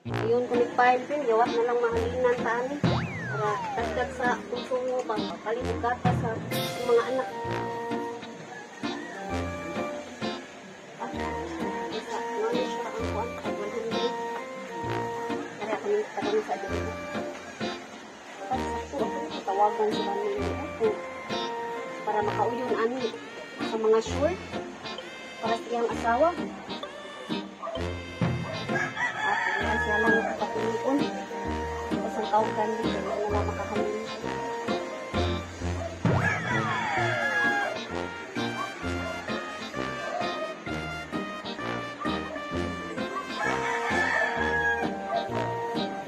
Yun kung file din, gawat na lang mahalinan ta ani. Para dagdag sa konsumo ba, palit og gatas sa mga anak. Ah, isa, mali siya ang kuan, tag 100. Kaya ako nang tatanong sa dito. Sakto ako tawagan sila nila ako para makauyon ani sa mga short para sa iyang asawa. At siya lang nakapatuloy. Tapos ang tawagan dito, wala na makahalin.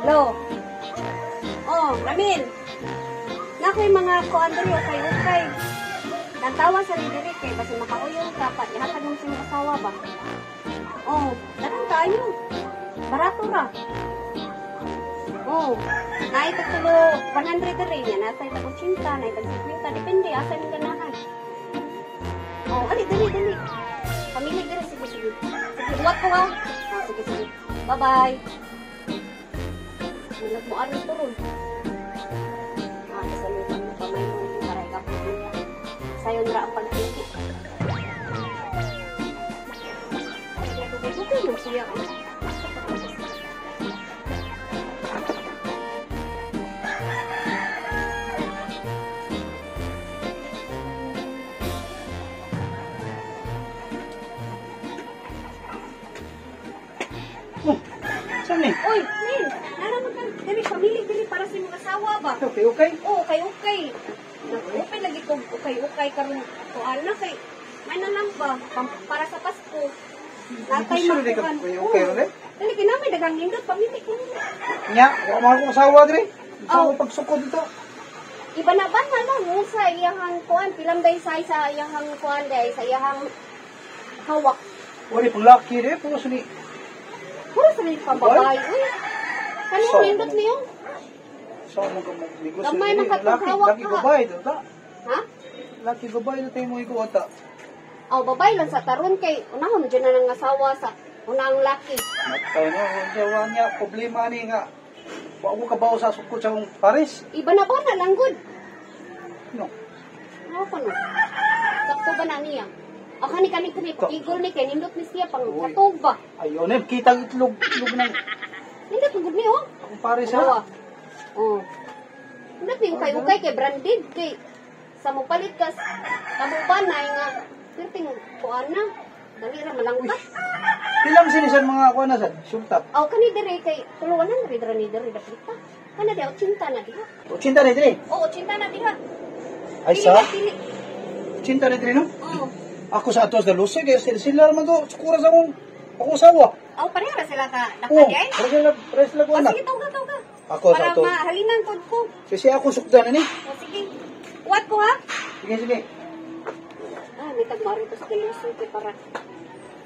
Hello? Oh, Ramil! Nakoy mga kuan diri, ukay-ukay. Nantawa sa ni diri kay basi makauyon ka pa ihatag mo sa imong asawa ba? Oh, daghang kaayo. Barato ra. Oh, naay tag tulo 100 diri niya, nasa tag 80, naay tag 50, depende asa imong ganahan. Oh, ali dali dali. Pamili diri, sige sige. Sige, buwat ko ha. Oh, sige sige. Bye-bye. Manag mo aron turon. Ah, kasalutan mo kamay mo para ikapit niya. Sayon ra ang pagpili. Dugay man siya. Oh, saan ni? Oy, Min, naraman ka. Dili, pamili dili para sa imong asawa ba? Okay, okay. Oo, kay okay. Nag-open lagi ko ukay-ukay karon kuan na kay may na lang ba para sa Pasko. Natay makuan. Okay, okay ron eh. Dili kinamay daghang nindot pamili ko. Nya, wa man akong asawa diri. Asawa pagsukod dito. Iba na ba na lang sa iyahang kuan pilang day sa iyahang kuan day sa iyahang hawak. Wala pang laki re, puro sa ni. Puro sa ni pambabae. Uy. Kani nindot niyo? So, mag-negosyo. Gamay man katong hawak laki babae do ta. Ha? Laki babae do tayo mo ikaw ata. Aw, babae lang sa taron kay unahon dyan na ng asawa sa unang laki. Matay no, unsa niya problema ni nga. Wa ko kabaw sa sukod sa akong Paris. Iba na ba na lang gud? No. Ano ko no? Sakto ba na niya? O kani kani kani igol ni kay nindot ni siya pang katog ba. Ayon eh, kitang itlog itlog ng nindot gud ni oh. Akong Paris ha. Oh. Nindot ni ukay-ukay kay branded kay sa mopalit ka kabubanay nga perting kuan na. Dali ra malangkat. Pilang sinisan mga kuan na sad? Sultap. Aw kani dire kay tuluan na diri ni diri dapita. Kana di 80 na diha. 80 na diri. Oo, 80 na diha. Ay sa? 80 na diri no? Oo. Ako sa atos na lusig kay sila man to sukura sa akong asawa. Aw pareha ra sila ka lakad ay. Pareha sila kuan na. Sige, tawga. Ako sa ato. Para mahalinan pod ko. Kasi ako sukdan ani. O sige. Uwat ko ha. Sige sige. Ah, may tagmari to sa Galusoy kay para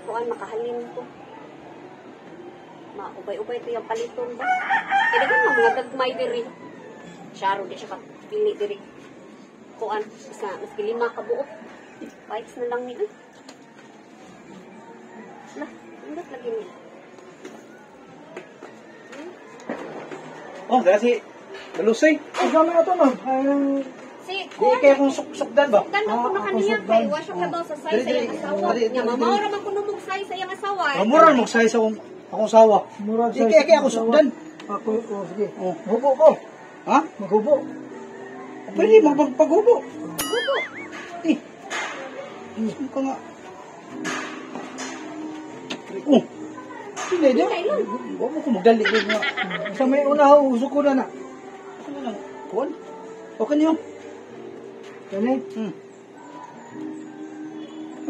kuan makahalin ko. Maubay-ubay to yung paliton ba? Kaya daghan man mga gagmay diri. Syaro di siya kapili diri. Kuan sa maski 5 ka buok. Bikes na lang ni. Lah, indot lagi niya. Oh, dara si Galusoy. Ang gamay ato ma'am. Si Di kay akong sukdan ba? Sukdan ako na kaniya kay wa siya kabaw sa size sa iyang asawa. Nya mao ra man kuno mog size sa iyang asawa. Mura mog size sa akong asawa. Mura size. Di kay ako sukdan. Ako oh, sige. Oh, hubo ko. Ha? Maghubo. Pwede magpaghubo. Hubo. Eh. Ko nga. Oh. Hindi di. Wa mo ko magdali nga. Sa may una ho, uso ko na na. Ano lang? Kuan? Okay niyo. Kani?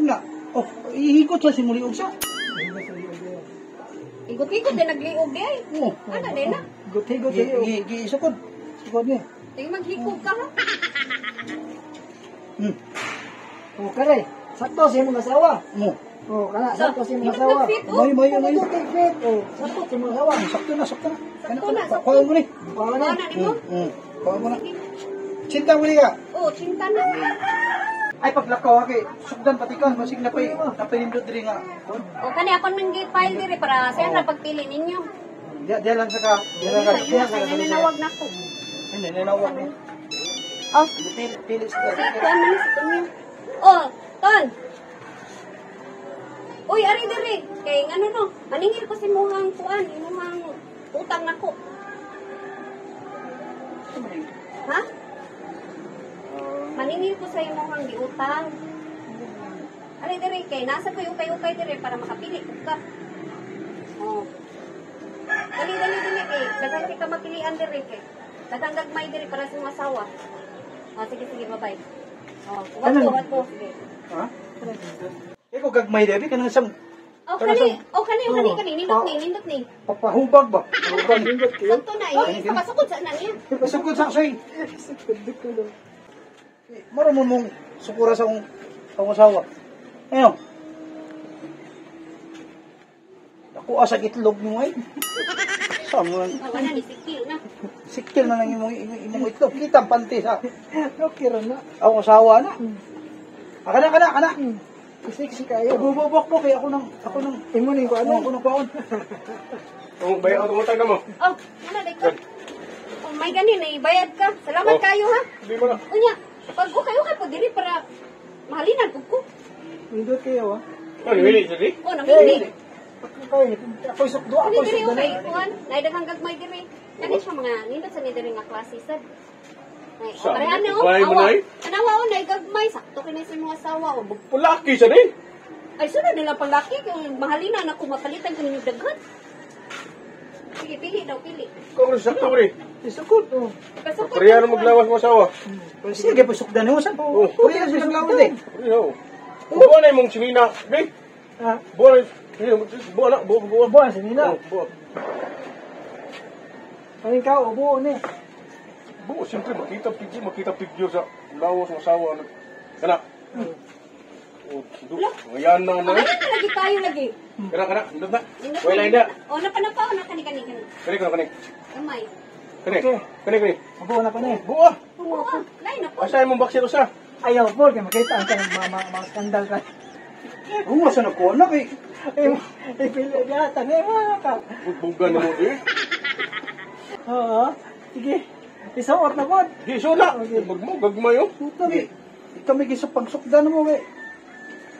Ano? Oh, ihigot sa simuliog sa. Igot-igot din nagliog di ay. Oh. Ano din na? Igot-igot di. Gi sukod. Sukod ni. Tingnan maghikog ka ha. Oh, kare. Sakto sa imong asawa. Mo. Oh, kana sakto sa imong asawa. May may may. Fit. Oh, sakto sa imong asawa. Sakto na, sakto na. Sakto na. Kuha mo ni. Kuha na. Kuha mo na. Cinta mo niya. Oh, cinta na. Ay paglakaw kay sukdan patikan masig na pay napinindot diri nga. O kani akon man gi-file diri para sa na pagpili ninyo. Diya diya lang sa ka. Diya lang ka. Diya ka nanawag na ko. Hindi nanawag ni. Oh, Pili pili sa. Kuan man si Tonyo. Oh, Ton. Uy, ari diri. Kay ngano no, maningil ko si muhang kuan, imuhang utang nako. Ha? Maningil ko sa imuhang giutang. Ari diri kay nasa ko ukay-ukay diri para makapili ko ka. Oh. Dali dali dali kay daghan kay ka mapilian diri kay. Daghang gagmay diri para sa imong asawa. Oh, sige sige, bye-bye. Oh, uwat ko, uwat ko. Sige. Ha? Ikaw gagmay debi kanang isang Oh, kani, oh kani, kani, kani, nindot ni, nindot ni. papahubag ba? Hubag nindot kayo. Sakto na eh, sa pasukod sa na niya. Pasukod sa soy. Maro mo mong sukura sa akong asawa. Ayun. Ako asa itlog mo ay. Sa mo Oh, wala ni sikil na. sikil na lang imong imong itlog. Kita ang panty sa Okay ra na. akong asawa na. Kana kana kana. Sexy kayo. Bububok po kay ako nang Imo ning ano kuan. ako nang kwaon. Kung bayaw ang utang na mo. Oh, wala day ka. Oh, may gani na ibayad ka. Salamat Oh. kayo ha. Hindi mo na. Unya, pag ukay-ukay po diri para mahalinan pud ko. Nindot kayo ah. Ano, hili, sige. Oh, namili. Ako ako'y sukdo, Kani ako'y diri sukdo ukay na. kuan, nay daghang gagmay diri. Kani siya mga nindot sa ni diri nga klase sad. Nay, oh, Sa- parehan na oh. Bahay mo, Awa. nay? Anawa oh, nay gagmay sakto kini sa imong asawa oh. Pulaki siya din. Ay sunod nila panglaki kung mahalinan ako mapalitan ko ninyo daghan. Sige, pili daw, pili. Kung ano sakto pre. Isukod oh. Pasukod. Koreano maglawas mo asawa. Sige po sukdan mo sa po. Oh. Korea sila naglawas eh. Koreano. Buwan na imong sinina. Be. Ah, Buwan na. Buwan na. Buwan. Buwan. buwan sa nila. Oh, Buwan. Kanin ka ubo ni. Buwan. Siyempre, makita picture, makita picture sa lawas mo asawa. Kana. Oh, Ngayon na na. Ay, lagi tayo lagi. Kana, kana. Indot na. Nindot Wala na. Oh, napa napa, oh, kani kani kani. Kani, kani, kani. Gamay. Kani, Okay. kani, kani. Ubo na pa ni. Buwan. Oo, ah, lain na po. Asa imong baksit usa? Ayaw po kay makita ang kanang mga mga skandal ka. Oo, asa na ko na kay Eh, ipili yata ni mga ka. Bugbugan mo eh. Oo. Sige. Isuot na pod. Di so na. Okay. Magmo gagmay oh. Puta ni. Ikaw may gisa pagsukdan mo kay.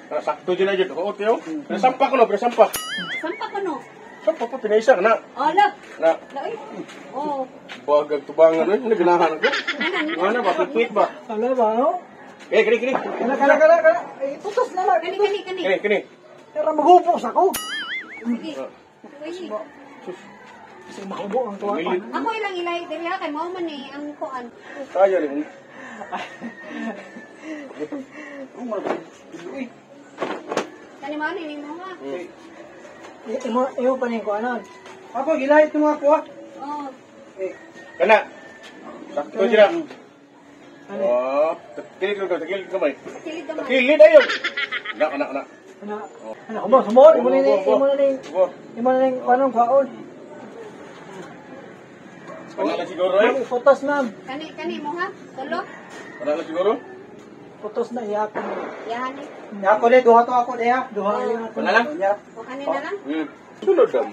Ah, sakto dyan na dyan. Oo, tiyo. Pinasampa ko no, pinasampa. Sampa ko no. Sampa pa, pinaisa ka na. Oh, la. Na, La, oy. Oh. bagag tubangan eh. Ano, ganahan ako? Ana, nindot. Ano ba, pipit ba? Wala ba oh? Eh, kini, kini. Kana kana kana kana. Eh, tutos na lang. Kani kani kani. Kini, kini. Pero maghupos ako. Sige. Uy. Sus, Kasi mahubo ang tuwa. Milit. Ako ilang ilay diri ha kay mao man eh ang kuan. Kaya rin. Oo, mga uy. Kani mao ni nimo ha. Imo imo pa ning kuanon. Ako gilahit mo ako ah. Oh. Eh, Kana. Sakto dyan na. Ano? Oh, takilid ka, takilid ka, may. Silid gamay. Takilid ayo. Na, na, na. Ana ana hubo sumod imo ni imo na ning Bo, imo na ning kuanon kuaon. Kana lang siguro eh. Ma'am, Photos ma'am. Kani kani mo ha. Tulo. Kana lang siguro. Photos na iyak. Yahan ni. Ako ni duha to ako diha. Duha yun ako. Kana lang. Nya. O kani na lang. Sunod dam.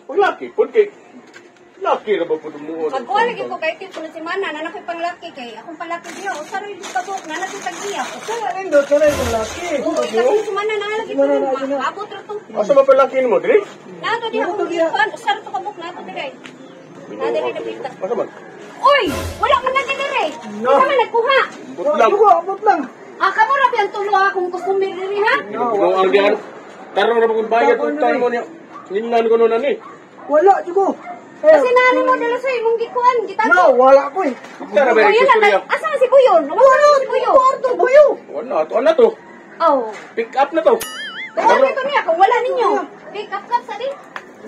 Uy, laki. Pud kay. Laki ra ba pud mo? Pagkuha lagi ko kay tipo na si Mana, nanak ko'y panglaki kay akong panglaki diha, usa ra yung kabuk, nanak ko'y tag-iya. Sa nindot ka na yung laki. Oo, oh, si Mana nalagi ko Mana na, na. abot ra to. Asa man palaki nimo diri? Nato diha Nato akong diha. gikuan, usa ra to kabuk nato dire. Na dire na pita. Asa man? Oy, wala man na dire. No. Asa man nagkuha? But lang. Dugo, abot lang. Ah, kamo ra ang tulo akong customer diri ha. No ang diyan. Tarong ra kung bayad Tapon utang na mo niya. Ngingnan ko nun ani. Wala, dugo. Eh, Kasi nani mo dala sa imong gikuan, gitago. No, wala ko eh. Tara ba Oh, yun istorya? lang. Asa man si Buyon? Wala si Buyo. Kwarto, buyo. Wala to, ano to? Oh. Pick up na to. Tuwan ito niya kung wala ninyo. Pick up cup sa di.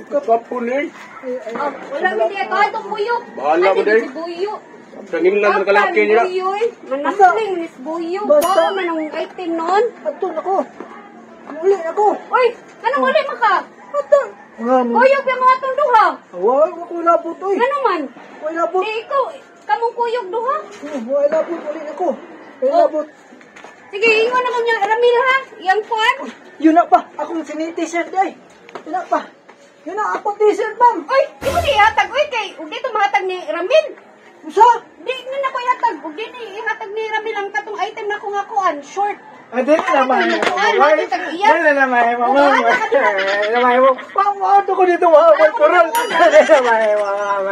Pick up po ni. Ay, ay, Oh, wala mi diha to itong buyo. Bahala mo, Ay, day. Si Buyo. Sa ngingnan ng kalaki niya. Buyo eh. Manasling ni Buyo. Basta. Bago man ang item noon. Ato ako. Muli ako. Uy, anong uli man ka? Ato. Nga mo. Kuyog yung mga atong duha. Wala ko labot oy. Ano man? Wala labot. Di ikaw, kamong kuyog duha. Wala labot uli ako. Wala Oh. labot. Sige, ingon ako niya, Ramil ha. Iyang kuan. Yun na pa. Akong siniti siya day. Yun na pa. Kana ako t-shirt, ma'am. Oy, di mo ni ihatag oy kay ug dito mahatag ni Ramil. Usa? Di na nako ihatag ug di ni ihatag ni Ramil ang katong item nako nga kuan, short. Ah, dili na mahimo. Ano, Dili na mahimo, ma'am. Dili na mahimo. Ma'am, auto ko dito, ma'am. May kural. Dili na mahimo, ma'am.